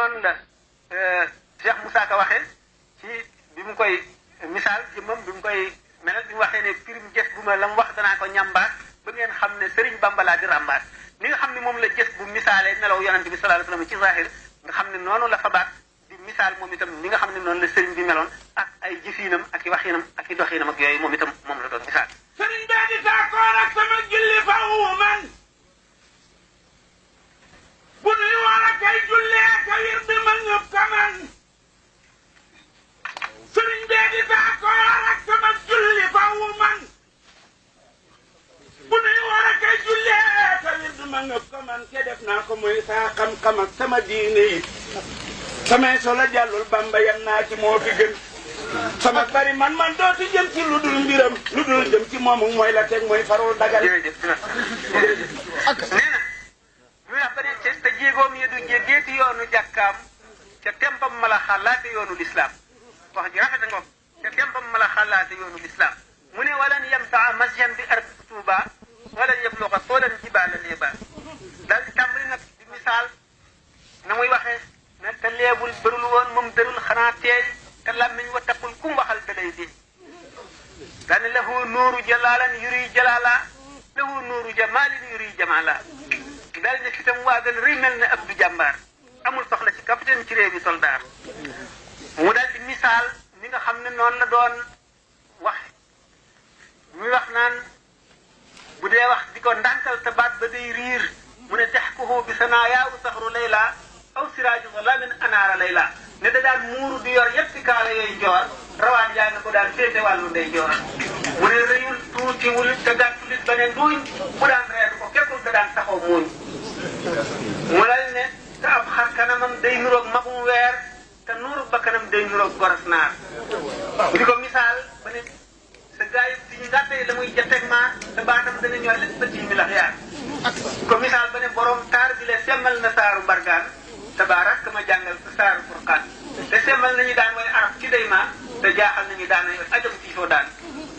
noonu la Cheikh Moussa Ka waxee ci bi mu koy misaal jëmmam bi mu koy melal bi mu waxee ne pirim jës bu ma la mu wax danaa ko ñambaat ba ngeen xam ne Serigne Bamba laa di ràmbaat ni nga xam ne moom la jës bu misaalee melaw yonente bi sallallahu alayhi wasallam ci zahir nga xam ne noonu la fabaat di misaal moom itam ni nga xam ne noonu la Serigne bi meloon ak ay jëfinam ak i waxinam ak i doxinam ak yooyu moom itam moom la doon misaal. Serigne bee di tàkkoor ak sama julli fawu man bu nuy war a kay jullee ka wir bi ma ñëpp ka man Serigne bee di tàkkoor ak sama julli fawu man bu nuy war a kay jullee ka wir bi ma ñëpp ka man ke def naa ko mooy saa xam-xam ak sama diine yi samay solo jàllul Bamba yan naa ci moo fi gën sama bari man dootu jëm ci lu dul mbiram lu dul jëm ci moomu mooy la teg mooy farul dagal. jërëjëf ak nee na lu wax ba ne te jéegoom yi du jéggeeti yoonu jàkkaam ca tempam ma la xalaate yoonu lislaam wax ji rafet nga ca tempam ma la xalaate yoonu lislaam mu ne walan yamtaa masjan bi ardi Tuuba walan yabluqa toolan jibaala leeba daal di tàmbali nag di misaal na muy waxee ne te leebul bërul woon moom dërul xanaa teey te làmmiñ wa taqul kum waxal da lay dee daane lahu nuuru jalaalan yuri jalaala lahu nuuru jamaalin yuri jamaala daal ne fitam waa gën rëy mel ne ab du jàmbaar amul soxla ci capitaine ci réew mi soldaar mu daal di misaal ni nga xam ne noonu la doon wax muy wax naan bu dee wax di ko ndànkal te baat ba day riir mu ne dexkuhu bi sanaayaa u saxru layla aw siraaju zalaamin anaara layla ne da daan muuru di yor yetti kaala yooyu joor rawaan yaa nga ko daan féete wàllu ndey joor mu ne rëyul tuutiwul te gàttulit ba ne nduuñ mu daan reetu ko kekkul te daan taxaw muuñ mu lal ne te ab xar kanamam day nuroog magum weer te nuuru bakkanam day nuroog goros naar di ko misaal ba ne sa gaay yi ñu gàttee la muy jatteeg maa te baatam dana ñor lépp ba mi lax yaar di ko misaal ba ne borom taar bi le semmal na saaru mbargaan tabaarak ma jàngal ko saaru furqaan te semmal nañu daan way arab ci day ma te jaaxal nañu daan way ajam ci soo daan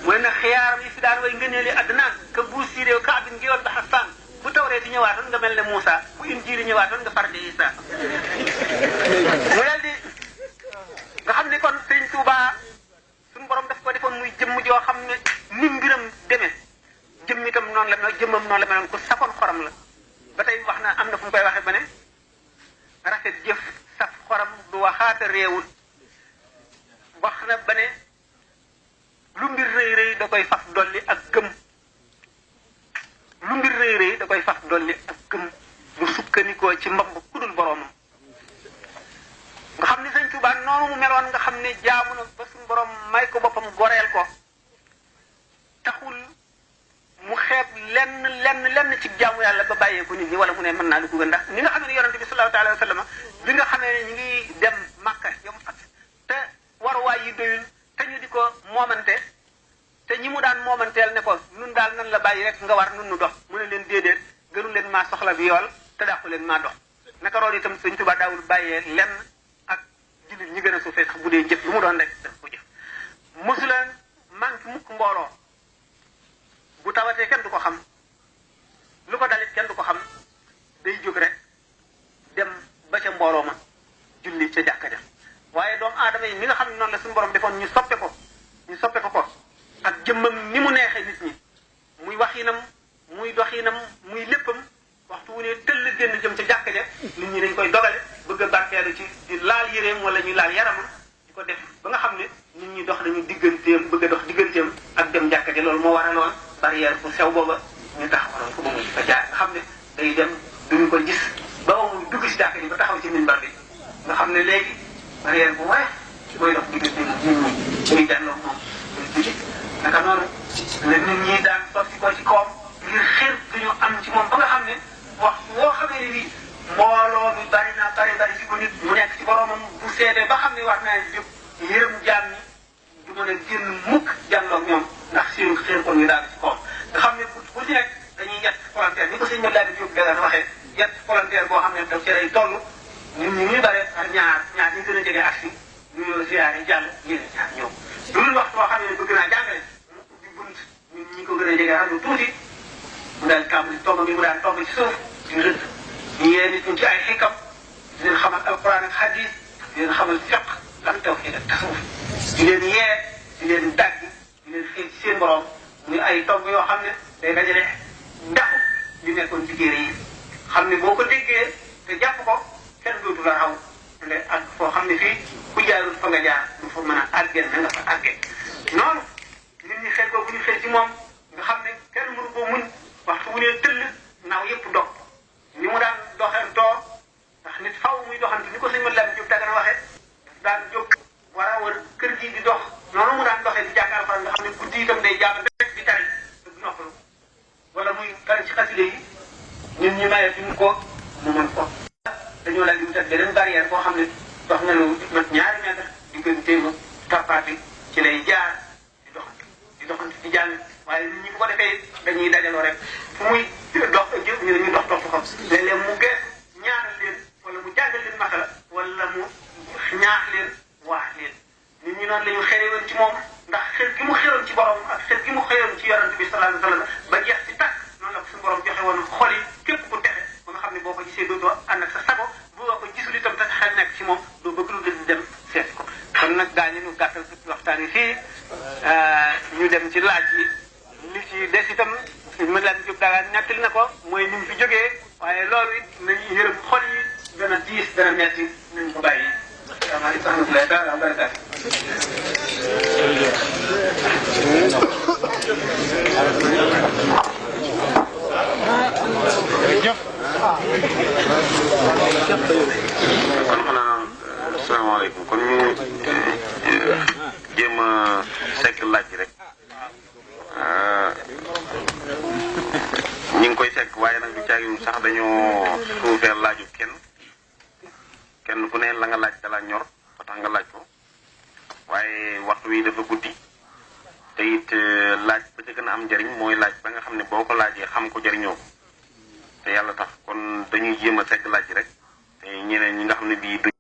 mooy na xiyaar yi fi daan way ngëneeli àddunaan ka buus si réew ka abin ngiwal ba xasaan bu tawree di ñëwaatoon nga mel ne Moussa bu injiili ñëwaatoon nga far di Isa mu dal di nga xam ne kon Sëriñ Tuubaa suñu borom daf ko defoon muy jëmm joo xam ne ni mbiram demee jëmm itam noonu la jëmmam noonu la meloon ku safoon xoram la ba tey wax na am na fu mu koy waxee ba ne rafet jëf saf xoram du waxaata réewul wax na ba ne lu mbir rëy rëy da koy faf dolli ak gëm lu mbir rëy rëy da koy faf dolli ak gëm du sukkandikoo ci mbamb ku dul boroomam nga xam ne Sëñ Tuubaa noonu mu meloon nga xam ne jaamu na ba suñu borom may ko boppam goreel ko taxul mu xeeb lenn ci jaamu yàlla ba bàyyee ko nit ñi wala mu ne mën naa lu ko gën ndax ni nga xam ne yonente bi sallallahu alayhi wa sallam bi nga xamee ne ñu ngi dem Makka yom fat te waruwaay yi doyul te ñu di ko moomante te ñi mu daan moomanteel ne ko nun daal nan la bàyyi rek nga war nun nu dox mu ne leen déedéet gënu leen maa soxla bi yool te dàqu leen maa dox naka roon itam Sëñ Tuubaa daawul bàyyee lenn ak jullit ñi gën a suufee sax bu dee jëf lu mu doon rek daf ko jëf mosuleen manque mukk mbooloo bu tawatee kenn du ko xam lu ko dalit kenn du ko xam day jóg rek dem ba ca mbooloo ma julli ca jàkka ja waaye doomu aadama yi ni nga xam ne noonu la suñu borom defoon ñu soppe ko ak jëmmam ni mu neexee nit ñi muy waxinam muy doxinam muy léppam waxtu wu ne tëll génn jëm ca jàkka ja nit ñi dañ koy dogale bëgg a barkeelu ci di laal yéreem wala ñuy laal yaramam di ko def ba nga xam ne nit ñi dox dañu digganteem bëgg a dox digganteem ak dem jàkka ja loolu moo waraloon barrière bu sew booba ñu taxawaloon ko ba mu fa jaar nga xam ne day dem duñu ko gis ba muy dugg si jàkka ji ba taxaw ci minbar bi nga xam ne léegi barrière bu waaye mooy dox diggante nit ñi ñuy jàlloo moom tuuti naka noonu la nit ñi daan sotti ko ci kawam ngir xir duñu am ci moom ba nga xam ne wax woo xamee ne nii mbooloo mi bari ci ko nit mu nekk ci boromam bu seetee ba xam ne war naa jóg yërëm jaam ñi du mën a génn mukk jàlloo ñoom ndax seen xir ko ñu daal ci kawam nga xam ne bu ci nekk dañuy yett volontaire ni ko sëñ Mawlana Diop Dagana waxee yett volontaire boo xam ne daf ci lay toll ñun ñuy bare ak ñaar ñu gën a jege aksi ñu ñëw ziyaare jàll ñeneen ñaar ñëw loolu waxtu boo xam ne bëgg naa jàngale mu ubbi bunt ñun ñi ko gën a jege xam ne tuuti mu daal tàmbali tomb bi mu daan tomb ci suuf di rëdd ñu yee nit ñi ci ay xikam di leen xamal alquran ak hadis di leen xamal fiq lan tawhid ak tasawuf di leen yee di leen dagg di leen xëy ci seen borom muy ay tomb yoo xam ne day dajale ndaxu di nekkoon ci téere yi xam ne boo ko déggee te jàpp ko kenn dootu la raw nga ak foo xam ne fii ku jaarul fa nga jaar du fa mën a àggee na nga fa àggee noonu nit ñi xel ko bu ñu xëy ci moom nga xam ne kenn mënu koo muñ waxtu bu nee tëll naaw yëpp dog ni mu daan doxantoo ndax nit faw muy doxantu ni ko sëñ Mate Lamine Diop Dagana waxee daan jóg war a wër kër gi di dox noonu mu daan doxee di jàngal fa nga xam ne guddi itam day jàng rek di tari te du noppalu wala muy tari ci xaside yi ñun ñi maye fi mu ko mu mën ko dañoo daal di wutal beneen barrière boo xam ne dox na lu mat ñaari mètre digganteem tappaati ci lay jaar di doxantu di jàng waaye nit ñi bu ko defee dañuy dajaloo rek fu muy dox jëf ñu dox dox xam léeg-léeg mu gees ñaanal leen wala mu jàngal leen masala wala mu ñaax leen waax leen nit ñi noonu la ñu xerewoon ci moom ndax xel gi mu xeroon ci borom ak xel gi mu xeroon ci yonent bi sallallahu alayhi wa sallam ba jeex ci tàkk noonu la ko suñu borom joxe woon xol yi képp ku texe ba nga xam ne boo ko gisee dootoo ànd ak sa sago boo ko gisul itam te xel nekk ci moom doo bëgg lu di dem seet ko kon nag daañu ñu gàttal waxtaan yi fii ñu dem ci laaj yi li ci des itam sëñ Mate Lamine Diop Dagana nettali na ko mooy ni mu fi jógee waaye loolu it nañu yërëm xol yi dana diis dana metti nañ ko bàyyi. asalaamaaleykum wa rahmatullahi taala wa barakaatu. kon xanaa asalaamaaleykum kon ñu jéem a sekk laaj rek ñu ngi koy sekk waaye nag du caagin sax dañoo suufee laaju kenn ku ne la nga laaj da la ñor ba tax nga laaj ko waaye waxtu wi dafa guddi te it laaj ba ca gën a am njëriñ mooy laaj ba nga xam ne boo ko laajee xam ko jëriñoo ko te yàlla tax kon dañuy jéem a sekk laaj rek te ñeneen ñi nga xam ne bii